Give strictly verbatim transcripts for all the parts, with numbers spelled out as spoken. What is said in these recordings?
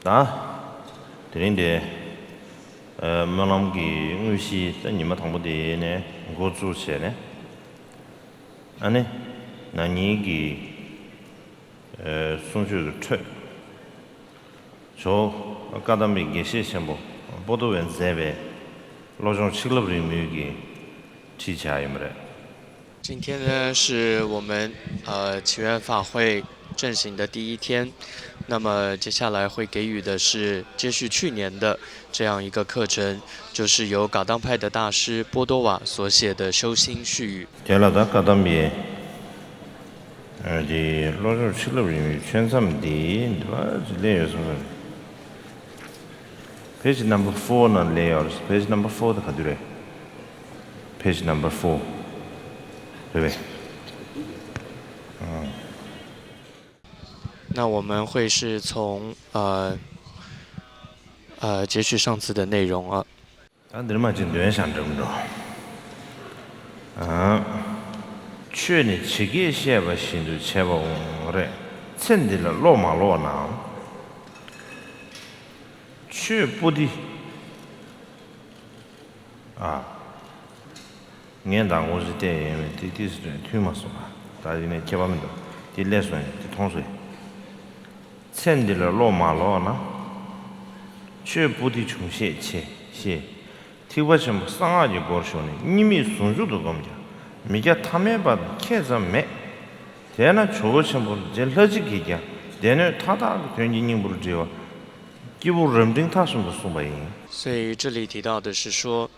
ད་དེ་རིང་འདི་སྨོན་ལམ་གྱི་དངོས་གཞི་ད་ཉི་མ་དང་པོ་དེ་ནས་འགོ་བཙུགས་བྱས་ནས། ཨ་ནི་ན་ནིང་གི་གསུང་ཆོས་ཀྱི་འཕྲོས། ཇོ་བོ་བཀའ་གདམས་པའི་དགེ་བཤེས་ཆེན་པོ་པོ་ཏོ་བས་མཛད་པའི་བློ་སྦྱོང་ཆིག་ལབ་རིང་མོའི་གི་ཁྲིད་བྱས་ཡོད་པ་རེད། 今天呢，是我们呃祈愿法会正行的第一天。那么接下来会给予的是接续去年的这样一个课程，就是由噶当派的大师波多瓦所写的修心序语。 དེ་ལ་ད་བཀའ་གདམས་པའི་ཨ་དེ་བློ་སྦྱོང་ཆིག་ལབ་རིང་མོའི་ཆོས་མཚམས་འདི་འདི་བ་ཅིག་སླེབས་ཡོད་སོང་། Page number four ནང་སླེབས་ཡོད་རེད། Page number four དེ་ག་དུས་རེད། Page number four རེད་པས། 那我们会是从呃呃接续上次的内容啊。 ད་འདིར་མ་ཅིག་འདོན་བྱ་འགྲིམ་འགྲོ། ཨ། ཆོས་ནི་ཇི་སྐད་བཤད་པ་བཞིན་དུ་བྱེད་པ་འོང་རེད། ཚེ་འདི་ལ་བློ་མ་ལོག་ན། ཆོས་པོ་ཏི། ཨ། ངས་མདང་དགོང་ཞིག་བལྟས་ཡོད་མེད་དེ་ཏིས་ཐོས་མཐུན་མ་སོང་ང་། ད་ཡིན་ནའི་ཁྱད་པར་མི་འདུག་དེ་སླེབས་སོང་ཡ་དེ་མཐོང་སོང་ཡ། ཚེ་འདི་ལ་བློ་མ་ལོག་ན། ཆོས་པོ་ཏི་ཆུང་བཤད་ཆེ་ཤེས། ཐེག་པ་ཆེན་པོ་གསང་སྔགས་ཀྱི་སྒོར་ཞུགས་ནས་གཉིས་མེད་ཟུང་འཇུག་ཏུ་བསྒོམ་ཀྱང་མི་བསྐྱོད་ཐ་མལ་པ་དང་ཁྱད་ཙམ་མེད། དེས་ན་ཇོ་བོ་ཆེན་པོ་རྗེ་ལྷ་གཅིག་གིས་ཀྱང་སྡེ་སྣོད་མཐའ་དག་གི་དོན་གྱི་སྙིང་པོར་དྲིལ་བ། སྐྱེས་བུ་རབ་འབྲིང་ཐ་གསུམ་དུ་གསུངས་པ་ཡིན། 所以这里提到的是说，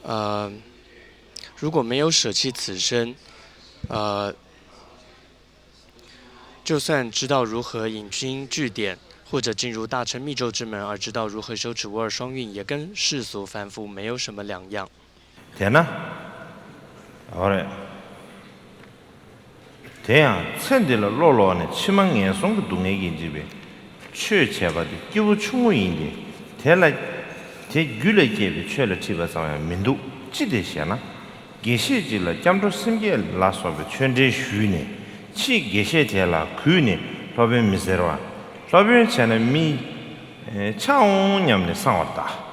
呃，如果没有舍弃此生，呃，就算知道如何引经据典，或者进入大乘密咒之门而知道如何修持无二双运，也跟世俗凡夫没有什么两样。 དེས་ན། འོ་རེད། དེ་ཡང་ཚེ་འདི་ལ་བློ་ལོག་ནས་ཕྱི་མ་ངན་སོང་གི་སྡུག་བསྔལ་གྱིས་འཇིགས་པའི་ཆོས་བྱས་པ་དེ་སྐྱེས་བུ་ཆུང་ངུ་ཡིན་ཏེ། དེ་ལ། དེ་རྒྱུད་ལ་སྐྱེས་པའི་ཆོས་ལ་ཁྲིད་པ་ཙམ་ཡང་མི་འདུག་ཅི་སྟེ་ཞེ་ན། དགེ་བཤེས་གཅིག་ལ་སྐྱབས་འགྲོ་སེམས་བསྐྱེད་ལ་སོགས་པའི་ཆོས་འབྲེལ་ཞུས་ནས་ཕྱིས་དགེ་བཤེས་དེ་ལ་གུས་ནས་སློབ་དཔོན་མི་ཟེར་བ། སློབ་དཔོན་བྱས་ན་མི། ཆགས་འོང་སྙམ་ནས་གསང་བར་གདའ།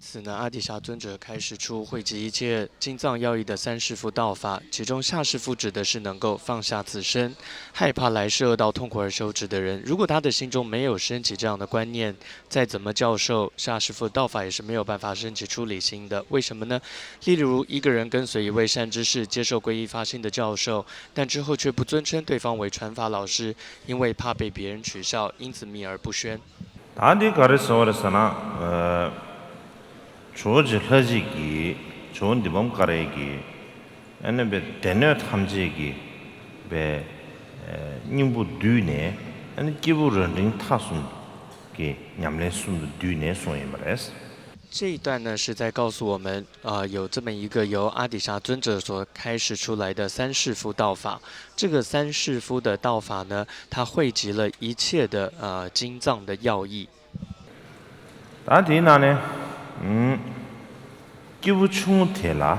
因此呢，阿底峡尊者开始出汇集一切经藏要义的三世父道法，其中下世父指的是能够放下此生，害怕来世恶道痛苦而修持的人。如果他的心中没有升起这样的观念，再怎么教授下世父道法也是没有办法升起出离心的。为什么呢？例如一个人跟随一位善知识接受皈依发心的教授，但之后却不尊称对方为传法老师，因为怕被别人取笑，因此秘而不宣。 ད་འདི་ག་རེ་ཟེར་བ་རེད་ཟེར་ན། ཇོ་བོ་རྗེ་ལྷ་གཅིག་གིས་ཇོ་བོ་འདུས་པ་ཀ་ར་ཡི་གིས། ཨ་ནི་པའི་སྡེ་སྣོད་ཐམས་ཅད་ཀྱི་པའི་སྙིང་པོ་བསྡུས་ནས། ཨ་ནི་སྐྱེས་བུ་རབ་འབྲིང་ཐ་གསུམ་གྱི་ཉམས་ལེན་གསུམ་དུ་བསྡུས་ནས་གསུངས་ཡིན་པ་རེད། 这一段呢，是在告诉我们，呃，有这么一个由阿底峡尊者所开始出来的三世父道法。这个三世父的道法呢，它汇集了一切的呃经藏的要义。 ད་དེའི་ནང་ནས། ཨུམ། སྐྱེས་བུ་ཆུང་ངུ་དེ་ལ།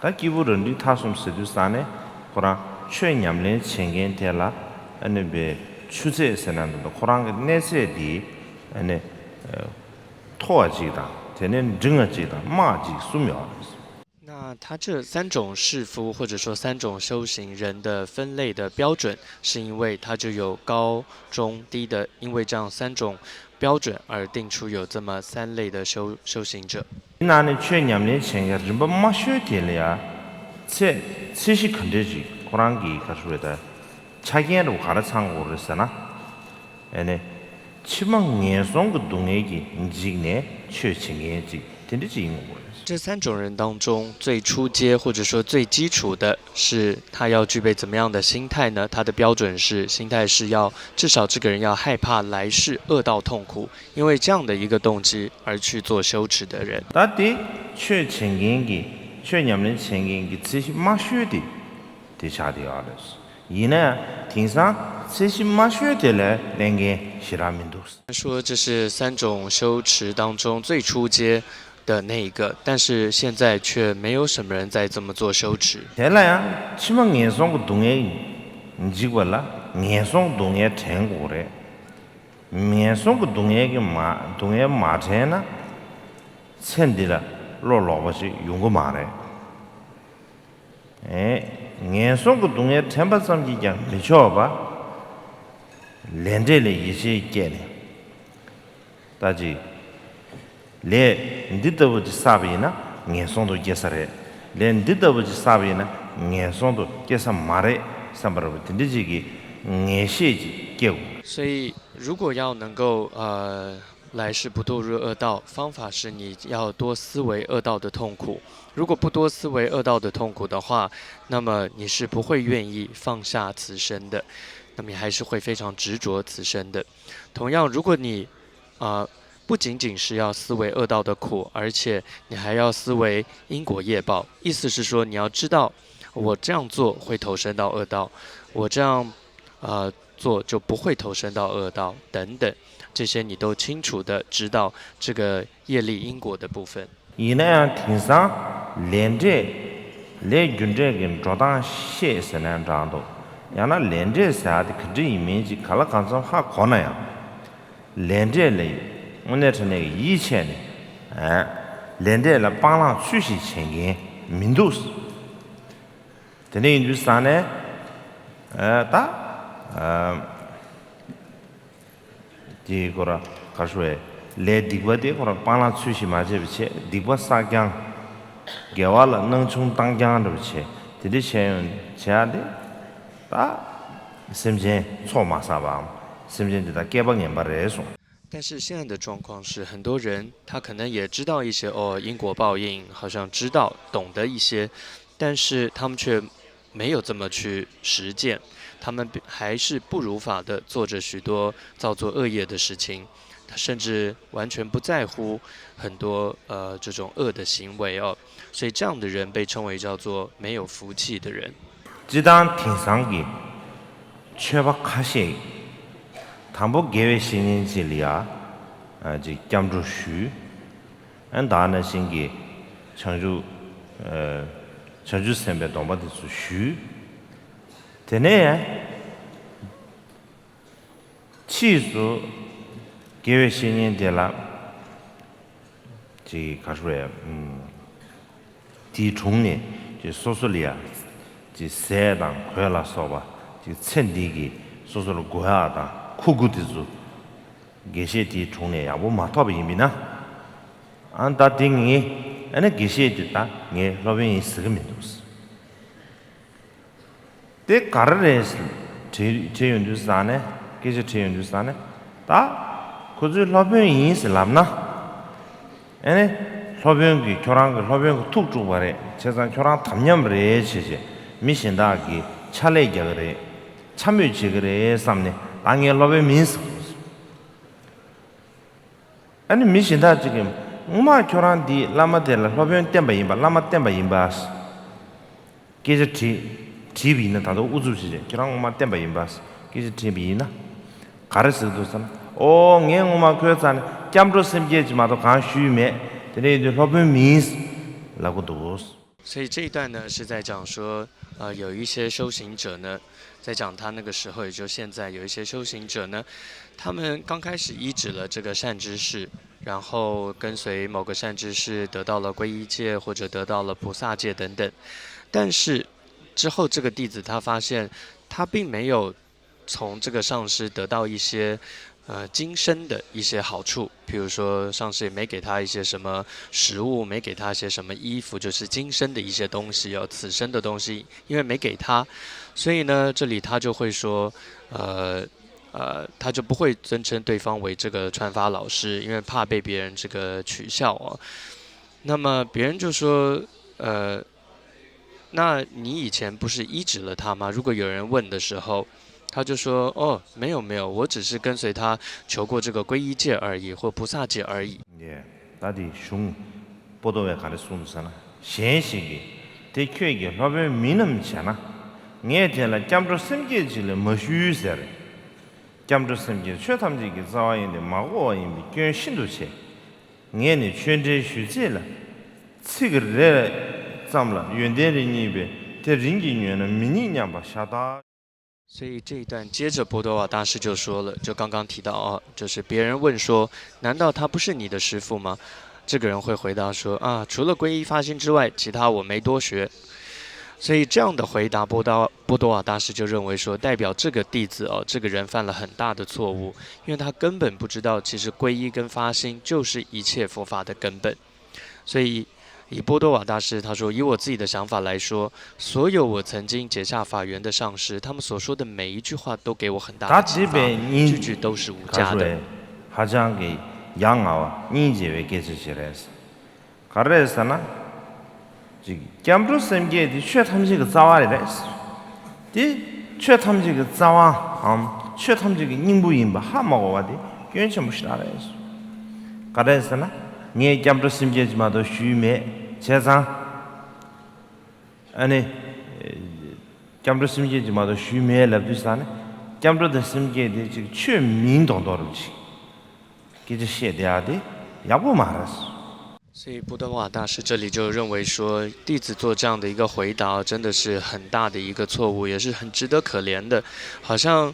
ད་སྐྱེས་བུ་རབ་འབྲིང་ཐ་གསུམ་ཟེར་དུས་ཙང་ནས་ཁོ་རང་ཆོས་ཉམས་ལེན་བྱེད་མཁན་དེ་ལ། ཨ་ནི་པའི་ཆུ་ཚད་ཟེར་ན་འདུག་ཁོ་རང་གི་གནས་ཚད་དེ། ཨ་ནི། མཐོ་བ་ཅིག་དང་དེ་ནས་འབྲིང་བ་ཅིག་དང་དམའ་བ་ཅིག་གསུམ་ཡོད་རེད། 那它这三种世夫或者说三种修行人的分类的标准，是因为它就有高、中、低的，因为这样三种标准而定出有这么三类的修修行者。 དེ་ནང་ནས་ཆོས་ཉམས་ལེན་བྱེད་མཁན་རིམ་པ་དམའ་ཤོས་དེ་ལ་ཡང་ཚད་ཚད་གཞི་ག་འདྲས་ཅིག་ཁོ་རང་གི་ག་རེ་ཟེར་དགོས་རེད་ད། ཆ་རྐྱེན་རུ་ག་རེ་ཚང་དགོས་རེད་ཟེར་ན། ཨ་ནི། ཕྱི་མ་ངན་སོང་གི་སྡུག་བསྔལ་གྱིས་འཇིགས་ནས་ཆོས་བྱེད་མཁན་ཅིག་དེ་འདྲ་ཅིག་ཡིན་དགོས་རེད། 这三种人当中，最初阶或者说最基础的是他要具备怎么样的心态呢？他的标准是，心态是要至少这个人要害怕来世恶道痛苦，因为这样的一个动机而去做修持的人。 ད་དེ་ཆོས་བྱེད་མཁན་གྱི་ཆོས་ཉམས་ལེན་བྱེད་མཁན་གྱི་ཚད་གཞི་དམའ་ཤོས་དེ་དེ་ཆགས་བསྡད་ཡོད་རེད། ཡིན་ན་ཡང་དེང་སང་ཚད་གཞི་དམའ་ཤོས་དེ་ལ་སླེབས་མཁན་ཞེ་དྲག་མི་འདུག 说这是三种修持当中最初阶的那一个，但是现在却没有什么人在这么做修持。 དེ་ལ་ཡང་ཕྱི་མ་ངན་སོང་གི་སྡུག་བསྔལ་འཇིགས་པ་ལ་ངན་སོང་སྡུག་བསྔལ་དྲན་དགོས་རེད། ངན་སོང་གི་སྡུག་བསྔལ་གྱི་མ་སྡུག་བསྔལ་མ་དྲན་ན་ཚེ་འདི་ལ་བློ་ལོག་པ་ཞིག་ཡོང་གི་མ་རེད། ཨེ། ངན་སོང་གི་སྡུག་བསྔལ་དྲན་པ་ཙམ་གྱིས་ཀྱང་མི་ཆོག་པ། ལས་འབྲས་ལ་ཡིད་ཆེས་སྐྱེས་ནས། ད་ཅི། ལས་འདི་ལྟ་བུ་ཅིག་བསགས་པ་ཡིན་ན་ངན་སོང་དུ་སྐྱེ་ས་རེད། ལས་འདི་ལྟ་བུ་ཅིག་བསགས་པ་ཡིན་ན་ངན་སོང་དུ་སྐྱེ་ས་མ་རེད་བསམ་པ་རེད་པ། དེ་འདྲ་ཅིག་གི་ངེས་ཤེས་ཅིག་སྐྱེ་དགོས། 所以，如果要能够呃来世不堕入恶道，方法是你要多思维恶道的痛苦。如果不多思维恶道的痛苦的话，那么你是不会愿意放下此生的，那么你还是会非常执着此生的。同样，如果你啊、呃不仅仅是要思维恶道的苦，而且你还要思维因果业报。意思是说，你要知道，我这样做会投身到恶道，我这样呃做就不会投身到恶道等等，这些你都清楚的知道这个业力因果的部分。 ཡིན་ན་ཡང་དེང་སང་ལས་འབྲས་ལས་རྒྱུ་འབྲས་ཀྱི་འགྲོ་སྟངས་ཤེས་ཟེར་ན་འདྲ་འདུག་ཡང་ན་ལས་འབྲས་ཟེར་ཡ་དེ་ག་འདྲ་ཡིན་མིན་ཅིག་ག་ལ་གང་འཚམ་ཧ་གོ་ན་ཡང་། ལས་འབྲས་ལ་དངོས་གནས་དྲང་གནས་ཀྱི་ཡིད་ཆེས་ནས། ཨ། ལས་འབྲས་ལ་སྤང་བླང་ཚུལ་བཞིན་བྱེད་མཁན་མི་འདུག་དེ་འདྲ་ཡིན་དུས་ཙང་ནས། ཨ། ད། ཨ། དེའི་སྐོར་ག་ཞུ་བས། ལས་སྡིག་པ་དེ་ཁོ་རང་སྤང་བླང་ཚུལ་བཞིན་མ་བྱས་པ་བྱས། སྡིག་པ་བསགས་རྐྱང་། དགེ་བ་ལ་སྣང་ཆུང་བཏང་རྐྱང་འདྲ་བ་བྱས། དེ་འདྲ་བྱས་ཡོང་བྱས་ཏེ། ད། སེམས་ཅན་ཚོགས་མ་བསགས་པའམ། སེམས་ཅན་དེ་དག་བསྐལ་པ་ངན་པ་རེད་གསུངས། 但是现在的状况是，很多人他可能也知道一些哦因果报应，好像知道懂得一些，但是他们却没有这么去实践，他们还是不如法的做着许多造作恶业的事情，他甚至完全不在乎很多呃这种恶的行为哦，所以这样的人被称为叫做没有福气的人。 སྤྱིར་བཏང་དེང་སང་གི་ཆོས་པ་ཁ་ཤས་དང་པོ་དགེ་བའི་བཤེས་གཉེན་ཅིག་ལ་ཡ་ཅིག་སྐྱབས་འགྲོ་ཞུས། ཨ། ད་ནང་བཞིན་གྱི་བྱང་ཆུབ། ཨ། བྱང་ཆུབ་སེམས་དཔའི་སྡོམ་པ་དེ་ཚོ་ཞུས། དེ་ནས་ཕྱིས་སུ་དགེ་བའི་བཤེས་གཉེན་དེ་ལ་ཅིག་ག་རེ་རེད། ཨུམ། དེའི་དྲུང་ནས་ཅིག་སོ་སོ་ལ་ཡ་ཅིག་ཟས་དང་གོས་ལ་སོགས་པ་ཅིག་ཚེ་འདི་གི་སོ་སོ་ལ་དགོས་ཡག་དང་མཁོ་དགུ་དེ་ཚོ་དགེ་བཤེས་དེའི་དྲུང་ནས་ཡག་པོ་མ་ཐོབ་པ་ཡིན་པས་ན། ཨ། ད་དེ་ངས་ཨ་ནི་དགེ་བཤེས་དེ་ད་ངའི་སློབ་དཔོན་ཡིན་ཟེར་གི་མི་འདུག་དེ་ག་རེ་རེད་དྲིས་དྲིས་ཡོང་དུས་ཙང་ནས། སྐད་ཆ་དྲིས་ཡོང་དུས་ཙང་ནས། ད་ཁོ་ཚོའི་སློབ་དཔོན་ཡིན་ཟེར་ལབ་ན། ཨ་ནི་སློབ་དཔོན་གྱིས་ཁྱོད་རང་གི་སློབ་དཔོན་གྱིས་ཐུགས་དཀྲུགས་པ་རེད། བྱས་ཙང་ཁྱོད་རང་དམ་ཉམས་རེད་བྱས་བྱས་མི་གཞན་དག་གིས་ཕྱག་ལས་རྒྱག་གི་རེད། འཕྱ་སྨོད་བྱེད་ཀྱི་རེད་བསམ་ནས་ད་ངའི་སློབ་དཔོན་མིན་ཟེར། ཨ་ནི་མི་གཞན་དག་ཅིག་གིས་སྔོན་མ་ཁྱོད་རང་འདིའི་བླ་མ་དེ་ལ་སློབ་དཔོན་བསྟེན་པ་ཡིན་པ། བླ་མ་བསྟེན་པ་ཡིན་པ། སྐད་ཆ་དྲིས་དྲིས་པ་ཡིན་ན། ད་དུང་ཨུ་ཚུགས་བྱས་བྱས་ཁྱོད་རང་སྔོན་མ་བསྟེན་པ་ཡིན་པ། སྐད་ཆ་དྲིས་པ་ཡིན་ན། ག་རེ་ཟེར་འདུག་བསམ། ཨོ། ངས་སྔོན་མ་ཁོའི་རྩ་ནས་སྐྱབས་འགྲོ་སེམས་བསྐྱེད་ཅིག་མ་གཏོགས་གང་ཞུས་མེད། དེ་འདྲ་ཡིན་དུས་སློབ་དཔོན་མིན་ལབ་གི་འདུག 所以这一段呢，是在讲说，呃，有一些修行者呢，在讲他那个时候，也就现在，有一些修行者呢，他们刚开始依止了这个善知识，然后跟随某个善知识，得到了皈依戒，或者得到了菩萨戒等等。但是之后，这个弟子他发现，他并没有从这个上师得到一些呃今生的一些好处，比如说上师也没给他一些什么食物，没给他一些什么衣服，就是今生的一些东西哦，此生的东西，因为没给他，所以呢，这里他就会说，呃呃，他就不会尊称对方为这个传法老师，因为怕被别人这个取笑哦。那么别人就说，呃，那你以前不是依止了他吗？如果有人问的时候，他就说：“哦，没有没有，我只是跟随他求过这个皈依戒而已，或菩萨戒而已。” ཡེ། ད་དེ་གཞུང་པོ་ཏོ་བས་ག་རེ་གསུངས་འདུག་ཟེར་ན། གཞན་ཞིག་གིས་དེ་ཁྱོད་ཀྱི་སློབ་དཔོན་མིན་ནམ་བྱས་ན། ངས་དེ་ལ་སྐྱབས་འགྲོ་སེམས་བསྐྱེད་ཅིག་ལས་མ་ཞུས་ཟེར། སྐྱབས་འགྲོ་སེམས་བསྐྱེད་ཆོས་ཐམས་ཅད་ཀྱི་རྩ་བ་ཡིན་ཏེ་མ་གོ་བ་ཡིན་པའི་སྐྱོན་ཤིན་ཏུ་ཆེ། ངས་ནི་ཆོས་འབྲེལ་ཞུ་ཚད་ལ། ཚིག་རེ་ཙམ་ལ་ཡོན་ཏན་རེ་རྙེད་པས་དེ་རིམ་གྱིས་ཉོན་ན་མི་རྙེད་སྙམ་པ་ཤ་སྟག 所以这一段接着波多瓦大师就说了，就刚刚提到啊，就是别人问说，难道他不是你的师父吗？这个人会回答说啊，除了皈依发心之外，其他我没多学。所以这样的回答，波多波多瓦大师就认为说，代表这个弟子哦，这个人犯了很大的错误，因为他根本不知道，其实皈依跟发心就是一切佛法的根本。所以以波多瓦大师他说，以我自己的想法来说，所有我曾经结下法缘的上师，他们所说的每一句话都给我很大的启发，句句都是无价的。 ཧ་ཅང་གི་ཡ་ང་བ་སྙིང་རྗེ་བའི་སྐད་ཆ་ཞིག་རེད། ག་རེ་རེད་ཟེར་ན། ཅིག་སྐྱབས་འགྲོ་སེམས་བསྐྱེད་དེ་ཆོས་ཐམས་ཅད་ཀྱི་རྩ་བ་རེད། དེ་ཆོས་ཐམས་ཅད་ཀྱི་རྩ་བའམ་ཆོས་ཐམས་ཅད་ཀྱི་སྙིང་པོ་ཡིན་པ་ཧ་མ་གོ་བ་དེ་སྐྱོན་ཆེན་པོ་ཞེ་དྲག་རེད། ག་རེ་རེད་ཟེར་ན། ངས་སྐྱབས་འགྲོ་སེམས་བསྐྱེད་ཅིག་མ་གཏོགས་ཞུས་མེད། བྱས་ཙང་། ཨ་ནི། སྐྱབས་འགྲོ་སེམས་བསྐྱེད་ཅིག་མ་གཏོགས་ཞུས་མེད་ལབ་དུས་ཙང་ནས། སྐྱབས་འགྲོ་དང་སེམས་བསྐྱེད་དེ་ཅིག་ཆོས་མིན་མདོག་མདོག་རུ་ཅིག་སྐད་ཆ་བཤད་བསྡད་ཡག་དེ་ཡག་པོ་མ་རེད། 所以布德瓦大师这里就认为说，弟子做这样的一个回答，真的是很大的一个错误，也是很值得可怜的。好像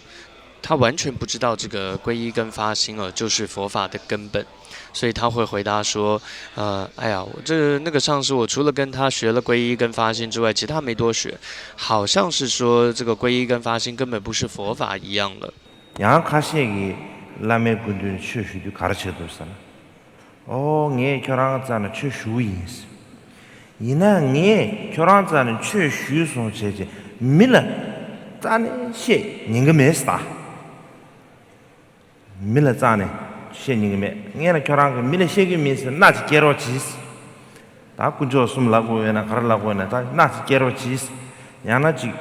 他完全不知道这个皈依跟发心哦，就是佛法的根本。所以他会回答说，呃，哎呀，我这那个上师，我除了跟他学了皈依跟发心之外，其他没多学。好像是说这个皈依跟发心根本不是佛法一样了。 ཡང་ཁ་ཤས་ཀྱིས་བླ་མའི་སྐུ་མདུན་ཆོས་ཞུ་དུས་ག་རེ་བྱེད་འདུག་ཟེར་ན། ཨོ་ངས་ཁྱོད་རང་རྩ་ནས་ཆོས་ཞུ་གི་ཡིན། ཡིན་ན་ངས་ཁྱོད་རང་རྩ་ནས་ཆོས་ཞུས་སོང་བྱས་བྱས་མི་ལ་རྩ་ནས་བཤད་ཉན་གི་མེད་ཟེར། མི་ལ་རྩ་ནས་བཤད་ཉན་གི་མེད། ངས་ན་ཁྱོད་རང་གི་མི་ལ་བཤད་གི་མིན་ཟེར་མནའ་ཅིག་སྐྱེལ་རོགས་གྱིས། ད་དཀོན་མཆོག་གསུམ་ལབ་དགོས་ཡོད་ན་ག་རེ་ལབ་དགོས་ཡོད་ན་ད་མནའ་ཅིག་སྐྱེལ་རོགས་གྱིས། ཡང་ན་ཅིག་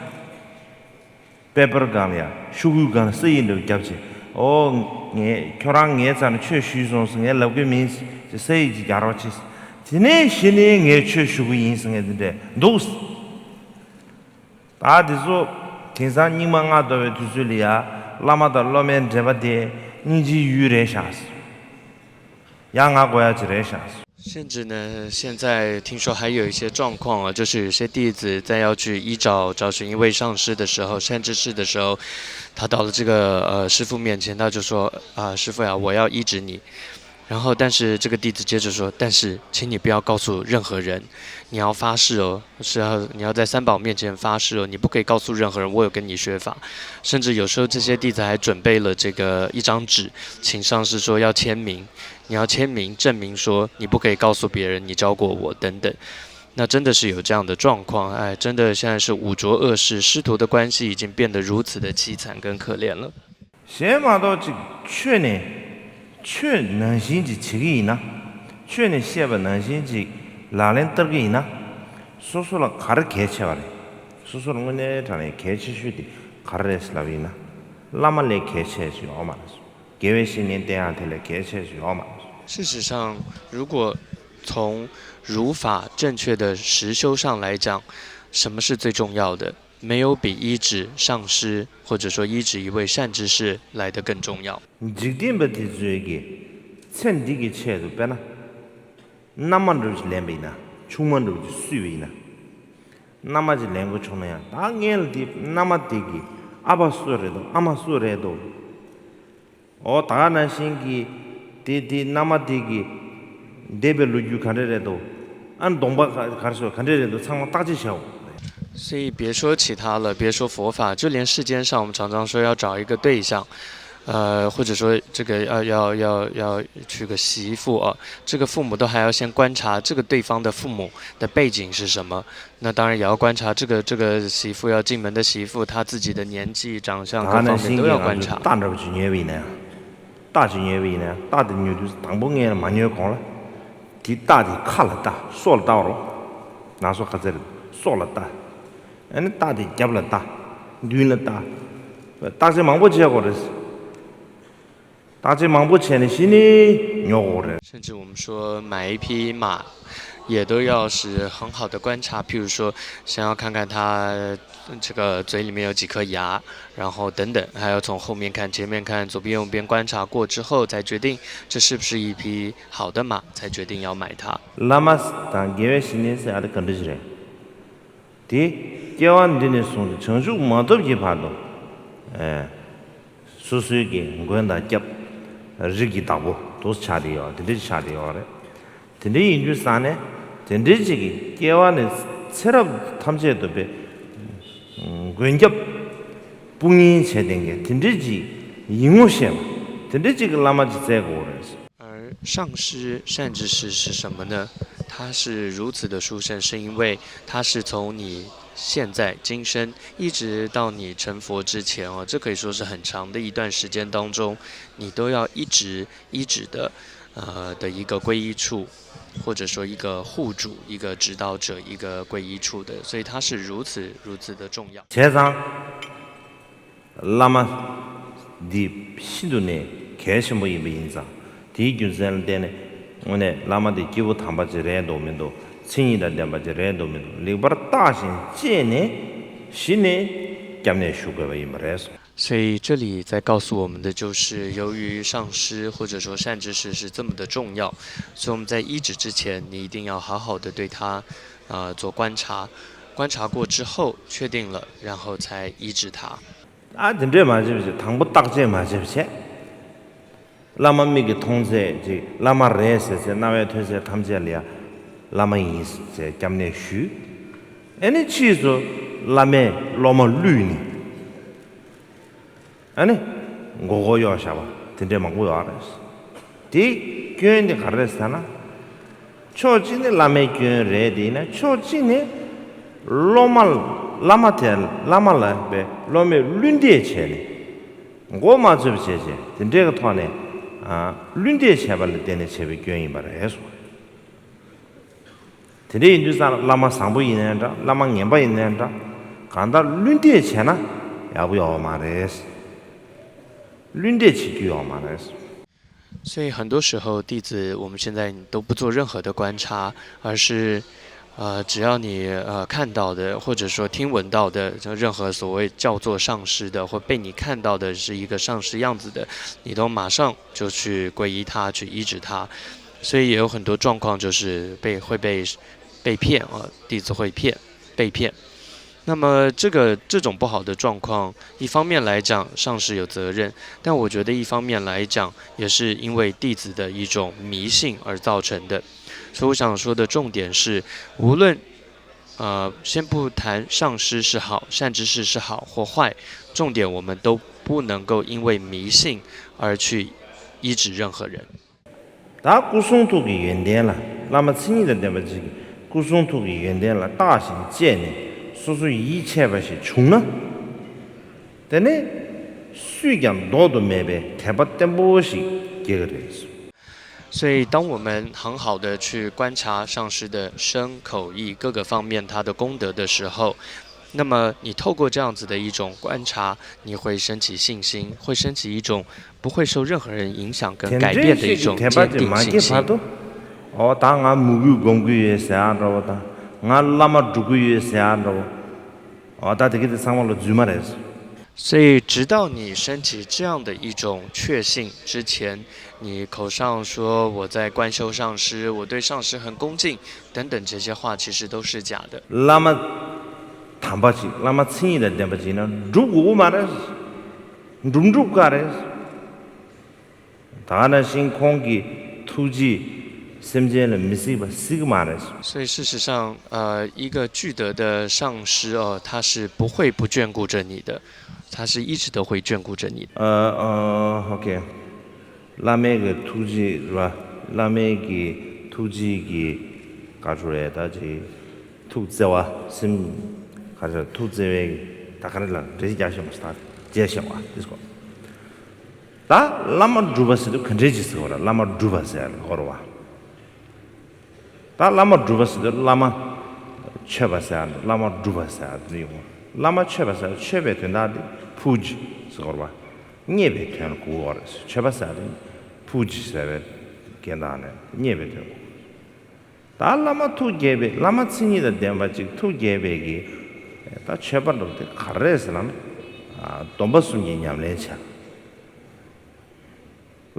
པེ་པར་སྒང་ལ་ཡ་ཤོག་གུའི་སྒང་ལ་ས་ཡིག་འདྲ་བོ་བརྒྱབ་བྱས། ཨོ། ངས་ཁྱོད་རང་ངའི་རྩ་ནས་ཆོས་ཞུས་སོང་ཟེར་ངས་ལབ་གི་མིན་ཟེར་ས་ཡིག་ཅིག་རྒྱག་རོགས་བྱེད། དེ་ནས་གཞི་ནས་ངས་ཆོས་ཞུ་གི་ཡིན་ཟེར་ངས་འདི་འདྲས་འདུག་ད་དེ་ཚོ་དེང་སང་སྙིགས་མ་ལྔ་བདོ་བའི་དུས་ཚོད་ལ་ཡ་བླ་མ་དང་སློབ་མའི་འབྲེལ་བ་དེ་སྙིང་རྗེའི་ཡུལ་རེད་ཤག་ཡ་ང་དགོས་ཡ་ཅིག་རེད་ཤག 甚至呢，现在听说还有一些状况啊，就是有些弟子在要去依照找寻一位上师的时候，善知识的时候，他到了这个呃师父面前，他就说啊，师父呀，我要依止你。然后，但是这个弟子接着说，但是请你不要告诉任何人，你要发誓哦，是要你要在三宝面前发誓哦，你不可以告诉任何人我有跟你学法。甚至有时候这些弟子还准备了这个一张纸，请上师说要签名，你要签名证明说你不可以告诉别人你教过我等等。那真的是有这样的状况，哎，真的现在是五浊恶世，师徒的关系已经变得如此的凄惨跟可怜了。 གཞན་མ་གཏོགས་ཅིག་ཆོས་ནས་ཆོས་ནང་བཞིན་ཅིག་བྱེད་ཀྱི་ཡིན་ན། ཆོས་ནས་བཤད་པ་ནང་བཞིན་ཅིག་ལག་ལེན་བསྟར་གྱི་ཡིན་ན། སོ་སོ་ལ་ག་རེ་གལ་ཆེ་བ་རེད། སོ་སོ་ལ་དངོས་གནས་དྲང་གནས་གལ་ཆེ་ཤོས་དེ་ག་རེ་རེད་ལབ་ཡིན་ན། བླ་མ་ལས་གལ་ཆེ་ཞིག་ཡོད་མ་རེད། དགེ་བའི་བཤེས་གཉེན་བསྟེན་ཡག་དེ་ལས་གལ་ཆེ་ཞིག་ཡོད་མ་རེད། 事实上，如果从如法正确的实修上来讲，什么是最重要的？没有比依止上师或者说依止一位善知识来得更重要。 འཇིག་རྟེན་པ་དེ་ཚོའི་གི་ཚེ་འདི་གི་ཆེད་དུ་དཔེར་ན། མནའ་མ་འདྲ་བོ་ཅིག་ལེན་པ་ཡིན་ན་ཆུང་མ་འདྲ་བོ་ཅིག་བསུས་པ་ཡིན་ན། མནའ་མ་ཅིག་ལེན་དགོས་བྱུང་ན་ཡང་ད་ངས་ལ་དེ་མནའ་མ་དེ་གི་ཨ་ཕ་སུ་རེད་འདུག་ཨ་མ་སུ་རེད་འདུག་ཨོ་ད་ག་ནང་བཞིན་གྱི་དེ་དེ་མནའ་མ་དེ་གི་འདས་པའི་ལོ་རྒྱུས་ག་འདྲ་རེད་འདུག་ཨ་གདོང་པ་ག་ག་རེ་ཟེར་ག་འདྲ་རེད་འདུག་ཚང་མ་བརྟག་དཔྱད་བྱའོ། 所以别说其他了，别说佛法，就连世间上我们常常说要找一个对象，呃，或者说这个要要要要娶个媳妇啊，这个父母都还要先观察这个对方的父母的背景是什么，那当然也要观察这个这个媳妇要进门的媳妇，她自己的年纪、长相各方面都要观察。 ད་ནང་བཞིན་གྱི་ང་ཚོས་རྟ་འདྲ་བོ་ཅིག་ཉོས་པ་ཡིན་ན་ཡང་། རྟ་ཅིག་ཉོས་པ་ཡིན་ན་ཡང་རྟ་དེ་ཉོས་དུས་དང་པོ་ངས་ལ་མ་ཉོས་གོང་ལ། དེ་རྟ་དེ་ཁ་ལ་ལྟ་སོ་ལ་ལྟ་བ་རོ། ནང་སོ་ག་ཚད་རེད་སོ་ལ་ལྟ། ཨ་ནི་རྟ་དེ་རྒྱབ་ལ་ལྟ། མདུན་ལ་ལྟ། བརྟག་དཔྱད་མང་པོ་བྱེད་དགོས་རེད། བརྟག་དཔྱད་མང་པོ་བྱས་ནས་གཞི་ནས་ཉོ་དགོས་རེད། 甚至我们说买一匹马，也都要是很好的观察，譬如说，先要看看它这个嘴里面有几颗牙，然后等等，还要从后面看、前面看、左边、右边观察过之后，再决定这是不是一匹好的马，才决定要买它。 བླ་མ་དང་དགེ་བའི་བཤེས་གཉེན་ཟེར་ཡ་དེ་ག་འདྲ་ཞིག་རེད། དེ་སྐྱེ་བ་འདི་ནས་བཟུང་སྟེ་བྱང་ཆུབ་མ་ཐོབ་ཀྱི་བར་དུ། སོ་སོའི་གི་མགོན་དང་སྐྱབས། རིགས་ཀྱི་བདག་པོ་དུ་ཆགས་བསྡད་ཡོད། དེ་འདྲ་ཆགས་བསྡད་ཡོད་རེད། དེ་འདྲ་ཡིན་དུས་ཙང་ནས་དེ་འདྲའི་ཅིག་གི་སྐྱེ་བ་ནས་ཚེ་རབས་ཐམས་ཅད་དུ་པའི་མགོན་སྐྱབས་དཔུང་གཉེན་བྱས་ཏེ་གི་དེ་འདྲའི་ཅིག་ཡིན་ངོ་ཤེས་པ། དེ་འདྲའི་ཅིག་གི་བླ་མ་ཅིག་བཙལ་དགོས་རེད།而上师善知识是什么呢？它是如此的殊胜，是因为它是从你现在今生一直到你成佛之前哦，这可以说是很长的一段时间当中，你都要一直一直的，呃的一个皈依处，或者说一个护主、一个指导者、一个皈依处的，所以它是如此如此的重要。 བྱས་ཙང་། བླ་མ་འདི་ཤིན་ཏུ་ནས་གལ་ཆེན་པོ་ཡིན་པ་ཡིན་ཙང་། དེའི་རྒྱུ་མཚན་ལ་བརྟེན་ནས་དངོས་གནས་བླ་མ་འདི་སྐྱེས་བུ་དམ་པ་ཅིག་རེད་འདུག་མི་འདུག་མཚན་ཉིད་དང་ལྡན་པ་ཅིག་རེད་འདུག་མི་འདུག་ལེགས་པར་བརྟག་ཅིང་དཔྱད་ནས་གཞི་ནས་སྐྱབས་གནས་ཞུ་དགོས་པ་ཡིན་པ་རེད་གསུངས། 所以这里在告诉我们的就是，由于上师或者说善知识是这么的重要，所以我们在医治之前，你一定要好好的对他，呃，做观察，观察过之后确定了，然后才医治他。 ཨ་དེ་འདྲས་མ་བྱེད་པ་བྱེད། དང་པོ་བརྟག་དཔྱད་མ་བྱེད་པ་བྱེད། བླ་མ་མིག་གིས་མཐོང་ཚད་ཅིག་བླ་མ་རེད་ཟེར་ཚད་རྣ་བས་ཐོས་ཚད་ཐམས་ཅད་ལ་ཡ་བླ་མ་ཡིན་ཟེར་སྐྱབས་གནས་ཞུས། ཨེ་ནི་ཕྱིས་སུ་བླ་མས་སློབ་མ་བསླུས་ནས། ཨ་ནི། མགོ་སྐོར་གཡོག་བཞག་པ་དེ་འདྲས་མང་པོ་ཡོད་རེད། དེའི་སྐྱོན་དེ་ག་རེ་རེད་ཟེར་ན། ཕྱོགས་གཅིག་ནས་བླ་མའི་སྐྱོན་རེད་དེ་ཡིན་ན་ཕྱོགས་གཅིག་ནས། སློབ་མ་བླ་མ་དེ་བླ་མ་ལ་བས་སློབ་མས་བསླུ་འདེད་བྱས་ནས། མགོ་མ་ཚོས་པ་བྱས་བྱས་དེ་འདྲས་ཀྱི་ཐོག་ནས། བསླུ་འདེད་བྱས་པ་ལ་བརྟེན་ནས་བྱས་པའི་སྐྱོན་ཡིན་པ་རེད་གསུངས། དེ་འདྲ་ཡིན་དུས་ཙང་བླ་མ་བཟང་པོ་ཡིན་ནའི་འདྲ། བླ་མ་ངན་པ་ཡིན་ནའི་འདྲ། གང་ལྟར་བསླུ་འདེད་བྱས་ན་ཡག་པོ་ཡོད་མ་རེད། བསླུ་འདེད་བྱེད་རྒྱུ་ཡོད་མ་རེད། 所以很多时候，弟子我们现在都不做任何的观察，而是，呃，只要你呃看到的，或者说听闻到的，就任何所谓叫做上师的，或被你看到的是一个上师样子的，你都马上就去皈依他，去医治他。所以也有很多状况就是被会被被骗啊，弟子会骗被骗。那么这个这种不好的状况，一方面来讲，上师有责任，但我觉得一方面来讲，也是因为弟子的一种迷信而造成的。所以我想说的重点是，无论呃，先不谈上师是好，善知识是好或坏，重点我们都不能够因为迷信而去医治任何人。 ད་སྐུ་གསུང་ཐུགས་ཀྱི་ཡོན་ཏན་ལ་བླ་མ་མཚན་ཉིད་དང་ལྡན་པ་ཅིག་གིས་སྐུ་གསུང་ཐུགས་ཀྱི་ཡོན་ཏན་ལ་བརྟག་ཅིང་དཔྱད་ནས་སོ་སོ་ཡིད་ཆེས་པ་ཞིག་བྱུང་ན། དེ་ནས་སུས་ཀྱང་ལྡོག་ཏུ་མེད་པའི་དད་པ་བརྟན་པོ་ཞིག་སྐྱེ་གི་རེད། 所以，当我们很好的去观察上师的身口意各个方面他的功德的时候，那么你透过这样子的一种观察，你会升起信心，会升起一种不会受任何人影响跟改变的一种坚定信心。 ཨོ་ད་ང་མོས་གུས་སྒོམ་གུས་ཡོད་ཟེར་ཡག་འདྲ་བོ་དང་ང་བླ་མ་སྒྲུབ་གི་ཡོད་ཟེར་ཡག་འདྲ་བོ། ཨོ་ད་དེ་གི་དེ་ཚང་མ་ལ་རྫུན་མ་རེད། 所以，直到你升起这样的一种确信之前，你口上说我在观修上师，我对上师很恭敬等等这些话，其实都是假的。 བླ་མ་དམ་པ་ཅིག་བླ་མ་མཚན་ཉིད་དང་ལྡན་པ་ཅིག་ན་སྒྲུབ་དགོས་མ་རེད། སྒྲུབ་སྒྲུབ་ག་རེད། ད་ནང་བཞིན་ཁོང་གི་ཐུགས་རྗེས་སེམས་ཅན་ལ་མི་གཟིགས་པ་གཟིགས་མ་རེད། 所以事实上，呃，一个具德的上师哦，他是不会不眷顾着你的，他是一直都会眷顾着你的。 ཨ་ཨ་ཨོ་ཁེ། བླ་མའི་གི་ཐུགས་རྗེ་རེད་བ། བླ་མའི་གི་ཐུགས་རྗེ་གི་ག་ཚོད་རེད་ད་ཅིག་ཐུགས་བརྩེ་བ་སེམས་ག་ཚོད་ཐུགས་བརྩེ་བའི་གི་ད་ག་རེ་ལ་འགྲེལ་བཤད་རྒྱག་ཤེས་མ་སོང་ད་རྒྱལ་ཤེས་བ་དེ་སྐོར། ད་བླ་མ་སྒྲུབ་པ་ཟེར་དུས་ག་འདྲས་ཅིག་ཟེར་བ་རེད། བླ་མ་སྒྲུབ་པ་ཟེར་ཡག་ལ་གོ་རེད་བ། ད་བླ་མ་སྒྲུབ་པ་ཟེར་དུས་བླ་མ་མཆོད་པ་ཟེར་ཡག་བླ་མ་སྒྲུབ་པ་ཟེར་ཡག་དེ་ཡོང་བ། བླ་མ་མཆོད་པ་ཟེར་མཆོད་པའི་དོན་དག་དེ་ཕུ་ཇི་ཟེར་གོ་རེད་བ། མཉེས་པའི་དོན་ལ་གོ་གོ་རེད། མཆོད་པ་ཟེར་ཡག་དེ་ཕུ་ཇི་ཟེར་བའི་རྐྱེན་དག་ནས་མཉེས་པའི་དོན་གོ། ད་བླ་མ་ཐུགས་དགྱེས་པའི་བླ་མ་མཚན་ཉིད་དང་ལྡན་པ་ཅིག་ཐུགས་དགྱེས་པའི་གི་ད་མཆོད་པ་འགྲོ་དེ་ག་རེ་རེད་ཟེར་ན། སྡོམ་པ་གསུམ་གྱི་ཉམས་ལེན་བྱ།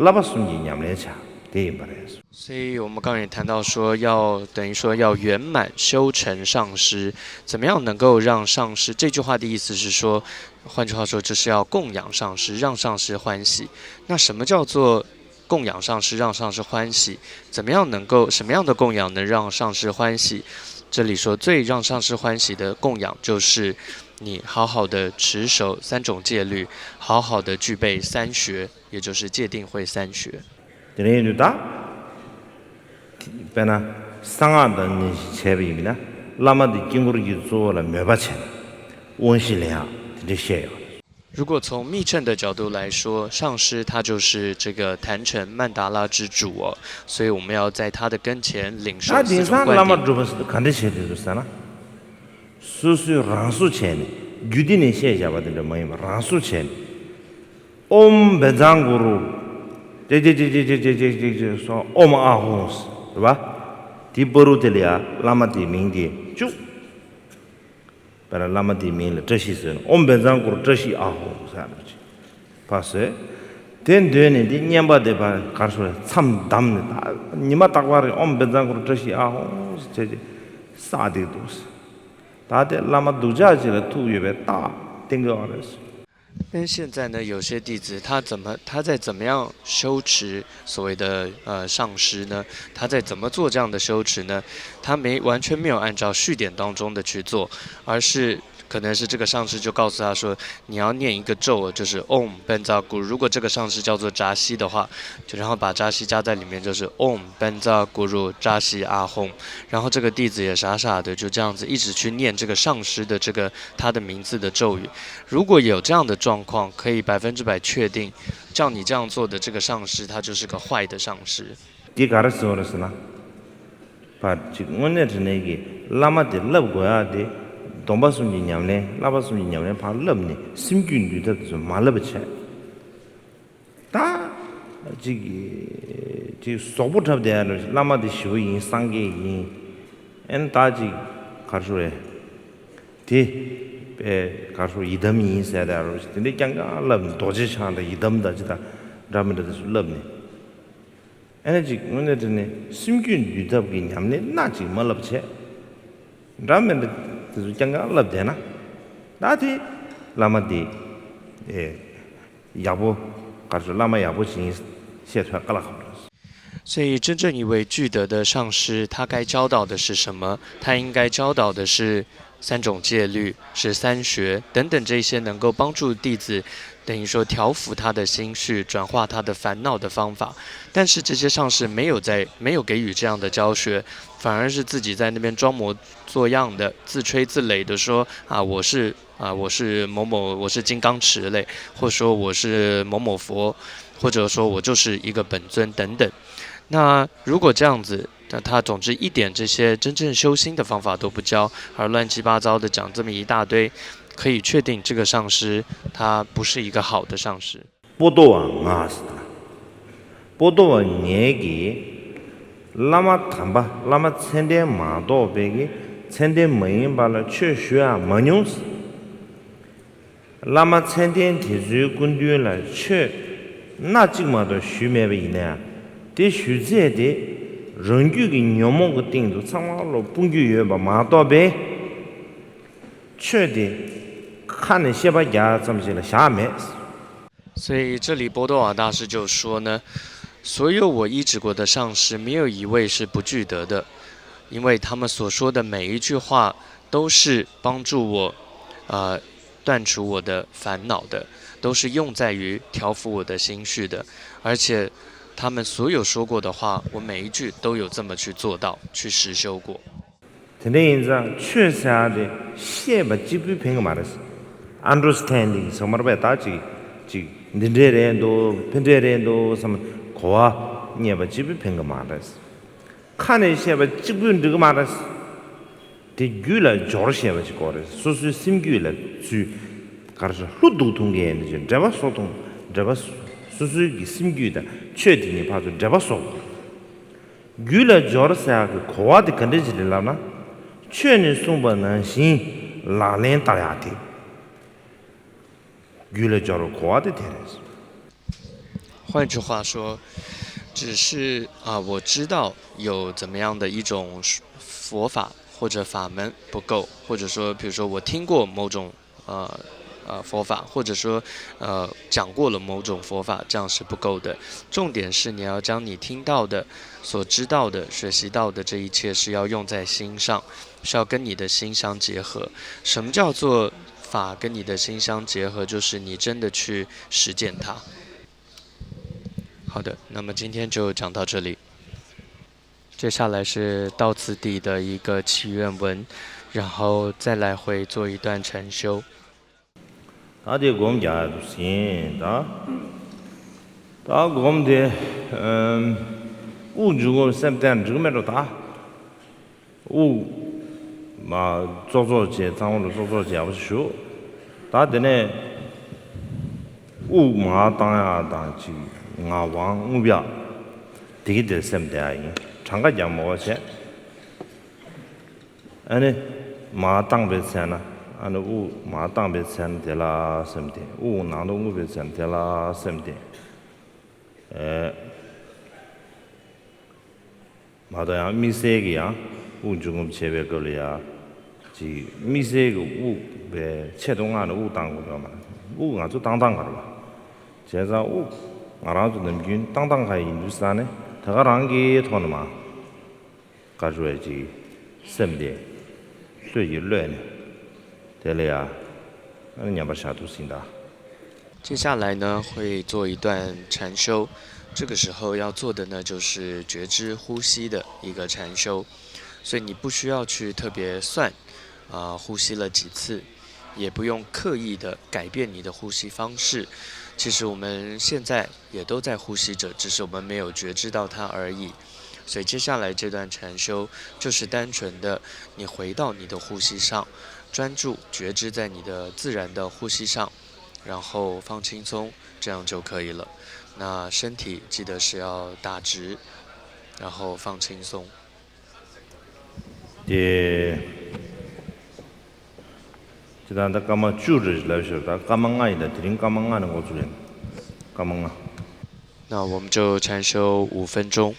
བསླབ་པ་གསུམ་གྱི་ཉམས་ལེན་བྱ། དེ་ཡིན་པ་རེད།所以我们刚刚也谈到说要，等于说要圆满修成上师，怎么样能够让上师？这句话的意思是说，换句话说，就是要供养上师，让上师欢喜。那什么叫做供养上师，让上师欢喜？怎么样能够，什么样的供养能让上师欢喜？这里说最让上师欢喜的供养，就是你好好的持守三种戒律，好好的具备三学，也就是戒定慧三学。 དེ་རིང་དུ་ད། དཔེར་ན། གསང་སྔགས་དང་ནི་བྱས་པ་ཡིན་ན། བླ་མ་དེ་དཀྱིལ་འཁོར་གྱི་གཙོ་བོ་ལ་མོས་པ་བྱས་ནས། དབང་བཞི་ལེན་ཡག་དེ་འདྲ་བཤད་ཡོད། 如果从密乘的角度来说，上师他就是这个坛城曼达拉之主哦，所以我们要在他的跟前领受四ད་དེང་སང་种灌顶。བླ་མ་སྒྲུབ་པ་སོགས་ག་འདྲ་བྱས་དེ་འདུག་ཟེར་ན། སོ་སོའི་རང་བཟོ་བྱས་ནས་རྒྱུད་སྡེ་ནས་བཤད་བཞག་པ་དེ་འདྲ་མ་ཡིན་པར་རང་བཟོ་བྱས་ནས། ཨོཾ་བཛྲ་གུ་རུ། ཅེ་ཅེ་ཅེ་ཅེ་ཅེ་ཅེ་ཅེ་ཅེ་ཅེ་སོགས་ཨོཾ་ཨཱཿཧཱུྃ་ཟེར་བ། དེའི་བར་དུ་དེ་ལ་ཡང་བླ་མ་དེའི་མིང་དེ་བཅུག་དཔེར་ན་བླ་མ་དེའི་མིང་ལ་བཀྲ་ཤིས་ཟེར་ན་ཨོཾ་བཛྲ་གུ་རུ་བཀྲ་ཤིས་ཨཱཿཧཱུྃ་ཟེར་ནས་ཅིག་ཕར་ཟེར། དེ་འདོན་ནས་འདི་བསྙེན་པ་དེ་ཕར་གར་སོང་མཚམས་བསྡམས་ནས་ད་ཉི་མ་རྟག་པར་ཨོཾ་བཛྲ་གུ་རུ་བཀྲ་ཤིས་ཨཱཿཧཱུྃ་ཟེར་བྱས་ཏེ་བསགས་བསྡད་འདུག་ད་དེ་བླ་མ་སྡུག་ཅག་ཅིག་ལ་ཐུག་ཡོད་པའི་རྟགས་བསྟན་གྱི་ཡོད་རེད། 但现在呢，有些弟子他怎么他在怎么样修持所谓的呃上师呢？他在怎么做这样的修持呢？他没完全没有按照序典当中的去做，而是可能是这个上师就告诉他说，你要念一个咒，就是 Om Pancha Guru。如果这个上师叫做扎西的话，就然后把扎西加在里面，就是 Om Pancha Guru 扎西阿哄。然后这个弟子也傻傻的就这样子一直去念这个上师的这个他的名字的咒语。如果有这样的状况，可以百分之百确定，照你这样做的这个上师，他就是个坏的上师。 འདི་ག་རེ་ཟེར་བ་རེད་ཟེར་ན། ཕར་ཅིག་དངོས་གནས་དྲང་གནས་ཀྱི་བླ་མ་དེ་བསླབ་དགོས་ཡག་དེ། སྡོམ་པ་གསུམ་གྱི་ཉམས་ལེན་བསླབ་པ་གསུམ་གྱི་ཉམས་ལེན་ཕར་བསླབ་ནས་སེམས་རྒྱུད་འདུལ་ཐབས་དེ་ཚོ་མ་བསླབ་པ་བྱས། ད་ཅིག་ཅིག་ཟོག་པོ་འཁྲབ་བསྡད་ཡག་རེད། བླ་མ་དེ་ཞི་བ་ཡིན། སངས་རྒྱས་ཡིན། ཨེ་ནི་ད་ཅིག་གར་ཤོར་རེད། དེ་པས་གར་ཤོར་ཡི་དམ་ཡིན་ཟེར་བསྡད་ཡག་རེད། དེ་འདྲའི་རྐྱང་རྐྱང་བསླབ་ནས་རྡོ་རྗེ་འཆང་དང་ཡི་དམ་དང་ཅི་དང་འདྲ་མི་འདྲ་དེ་ཚོ་བསླབ་ནས། ཨེ་ནི་ཅིག་དངོས་གནས་དྲང་གནས་སེམས་རྒྱུད་འདུལ་ཐབས་ཀྱི་ཉམས་ལེན་སྣ་གཅིག་མ་བསླབ་བྱས། འདྲ་མི་འདྲ་དེ་ཚོ་རྐྱང་རྐྱང་བསླབ་བསྡད་ན། ད་དེ་བླ་མ་དེ་ཨེ་ཡག་པོ་ག་རེ་ཟེར། བླ་མ་ཡག་པོ་ཞིག་ཡིན་ཤེས་ཐུབ་དཀའ་ལས་ཁག་པོ་རེད། 所以，真正一位具德的上师，他该教导的是什么？他应该教导的是三种戒律、十三学等等这些能够帮助弟子，等于说调伏他的心绪、转化他的烦恼的方法。但是这些上师没有在，没有给予这样的教学，反而是自己在那边装模作样的、自吹自擂的说啊，我是啊，我是某某，我是金刚持类，或者说我是某某佛，或者说我就是一个本尊等等。那如果这样子，那他总之一点这些真正修心的方法都不教，而乱七八糟的讲这么一大堆，可以确定这个上师他不是一个好的上师。 པོ་ཏོ་བ་ང་ཟེར་ད། པོ་ཏོ་བ་ངས་ཀྱིས་བླ་མ་དམ་པ་བླ་མ་མཚན་ལྡན་མ་གཏོགས་པའི་གི་མཚན་ལྡན་མ་ཡིན་པ་ལ་ཆོས་ཞུ་ཡག་མ་མྱོང་ཟེར། བླ་མ་མཚན་ལྡན་དེ་ཚོའི་སྐུ་མདུན་ལ་ཆོས་སྣ་གཅིག་མ་གཏོགས་ཞུས་མེད་པ་ཡིན་ན་ཡང་། དེ་ཞུས་ཚད་དེ་རང་རྒྱུད་ཀྱི་ཉོན་མོངས་ཀྱི་སྟེང་དུ་ཚང་མ་ལོག་སྤུངས་རྒྱུ་ཡོད་པ་མ་གཏོགས་པའི། ཆོས་དེ་ཁ་ནས་བཤད་པ་རྒྱག་ཙམ་ཞིག་ལ་བཞག་མེད། 所以这里波多瓦大师就说呢，所有我依止过的上师，没有一位是不具德的，因为他们所说的每一句话都是帮助我，呃，断除我的烦恼的，都是用在于调伏我的心绪的，而且他们所有说过的话，我每一句都有这么去做到，去实修过。 དེ་འདྲ་ཡིན་ཙང་ཆོས་ཟེར་ཡག་དེ་བཤད་པ་གཅིག་པུས་ཕན་གྱི་མ་རེད། ཨན་ཌར་སི་ཊན་ཌིང་ཟེར་མ་རེད་པས། ད་ཅིག་ཅིག་འདི་འདྲས་རེད་འདུག་ཕན་འདྲས་རེད་འདུག་བསམ་གོ་བ་རྙེད་པ་གཅིག་པུས་ཕན་གྱི་མ་རེད། ཁ་ནས་བཤད་པ་གཅིག་པུས་འགྲིག་གི་མ་རེད། དེ་རྒྱུད་ལ་སྦྱོར་ཤེས་པ་ཅིག་དགོས་རེད། སོ་སོའི་སེམས་རྒྱུད་ལ་ཚུར་ག་རེ་ཟེར་ལྷུ་འདུག་ཐུང་གི་ཡན་ཅིག་འབྲེལ་བ་བཟོ་ཐུང་། འབྲེལ་བ་སོ་སོའི་གི་སེམས་རྒྱུད་དང་ཆོས་དེ་གཉིས་བར་དུ་འབྲེལ་བ་བཟོ་དགོས། རྒྱུད་ལ་སྦྱོར་ཟེར་ཡག་གི་གོ་བ་དེ་ག་འདྲ་ཅིག་རེད་ལབ་ན། ཆོས་ནས་གསུངས་པ་ནང་བཞིན་ལག་ལེན་བསྟར་ཡག་དེ། རྒྱུད་ལ་སྦྱོར་བའི་གོ་བ་དེ་དེ་རེད། 换句话说，只是啊，我知道有怎么样的一种佛法或者法门不够，或者说，比如说我听过某种呃呃佛法，或者说呃讲过了某种佛法，这样是不够的。重点是你要将你听到的、所知道的、学习到的这一切是要用在心上，是要跟你的心相结合。什么叫做法跟你的心相结合？就是你真的去实践它。好的，那么今天就讲到这里。接下来是到此地的一个祈愿文，然后再来回做一段禅修。 ད་དེ་སྒོམ་རྒྱག་ཡ་འདུག་ཟིན་ད། ད་སྒོམ་དེ་ཨམ། དབུགས་འབྱུང་ངོ་སེམས་གཏན་འགྲིག་མེད་འགྲོ་ད། དབུགས་མ་ཙོག་ཙོག་བྱས་ཚང་མ་ལ་ཙོག་ཙོག་བྱས་ཡག་པོ་ཞིག་ཞུ། ད་དེ་ནས་དབུགས་མར་བཏང་ཡག་དང་ཅིག་ངག་དབང་རྔུབ་ཡག་དེ་གི་དེར་སེམས་གཏད་ཡག་ཡིན། གྲངས་ཀ་རྒྱག་མ་དགོས་བྱས། ཨ་ནི། མར་བཏང་པའི་ཚེ་ན། ཨ་ནི་དབུགས་མར་བཏང་པའི་ཚེ་ན་དེ་ལ་སེམས་གཏད། དབུགས་ནང་དུ་རྔུབ་པའི་ཚེ་ན་དེ་ལ་སེམས་གཏད། ཨེ། མ་གཏོགས་ཡང་དམིགས་བསལ་གྱི་ཡང་དབུགས་འབྱུང་རྔུབ་བྱེད་པའི་སྐབས་ལ་ཡང་། ཅིག་དམིགས་བསལ་གྱི་དབུགས་པའི་ཆེད་དུ་མངགས་ནས་དབུགས་བཏང་དགོས་ཡོད་མ་རེད། དབུགས་ང་ཚོ་བཏང་སྟངས་ག་རེ་བ། བྱས་ཙང་དབུགས་ང་རང་ཚོ་ནམ་རྒྱུན་བཏང་སྟངས་ག་ཡིན་དུས་ས་ནས་དེ་ག་རང་གི་ཐོག་ནས་མ། བཀའ་འགྲོ་བའི་ཅིག་སེམས་དེ་ལྷོད་ཀྱིས་གློད་ནས་དེ་ལ་ཡ་ཨ་ནི་མཉམ་པར་བཞག་འདུག་ཟིན་ད། 接下来呢，会做一段禅修。这个时候要做的呢，就是觉知呼吸的一个禅修。所以你不需要去特别算，啊、呼吸了几次，也不用刻意的改变你的呼吸方式。其实我们现在也都在呼吸着，只是我们没有觉知到它而已。所以接下来这段禅修就是单纯的你回到你的呼吸上，专注觉知在你的自然的呼吸上，然后放轻松，这样就可以了。那身体记得是要打直，然后放轻松。 དེ། ཅི་ད་ད་སྐར་མ་བཅུ་རེ་ལབ་ཤོར། ད་སྐར་མ་ལྔ་ཡིན། ད་དེ་རིང་སྐར་མ་ལྔ་ནས་འགོ་ཚུགས་ཡིན། སྐར་མ་ལྔ། 那我们就禅修五分钟。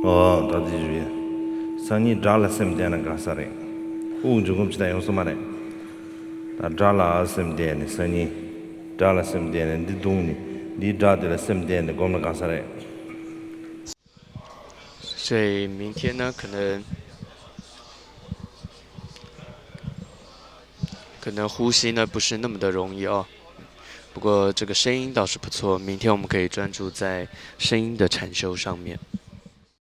ཨོ་ད་དེ་ཞུ་ཡ། སང་ཉིན་དགྲ་ལ་སེམས་གཏད་ན་དགའ་ས་རེད། དབུགས་འབྱུང་ཁུངས་ཅི་ལྟར་ཡོང་ས་མ་རེད། ད་དགྲ་ལ་སེམས་གཏད་ནས་སང་ཉིན། དགྲ་ལ་སེམས་གཏད་ནས་འདི་བརྡུངས་ནས། འདིའི་དགྲ་དེ་ལ་སེམས་གཏད་ནས་སྒོམ་ན་དགའ་ས་རེད། 所以明天呢，可能可能呼吸呢不是那么的容易哦。不过这个声音倒是不错，明天我们可以专注在声音的禅修上面。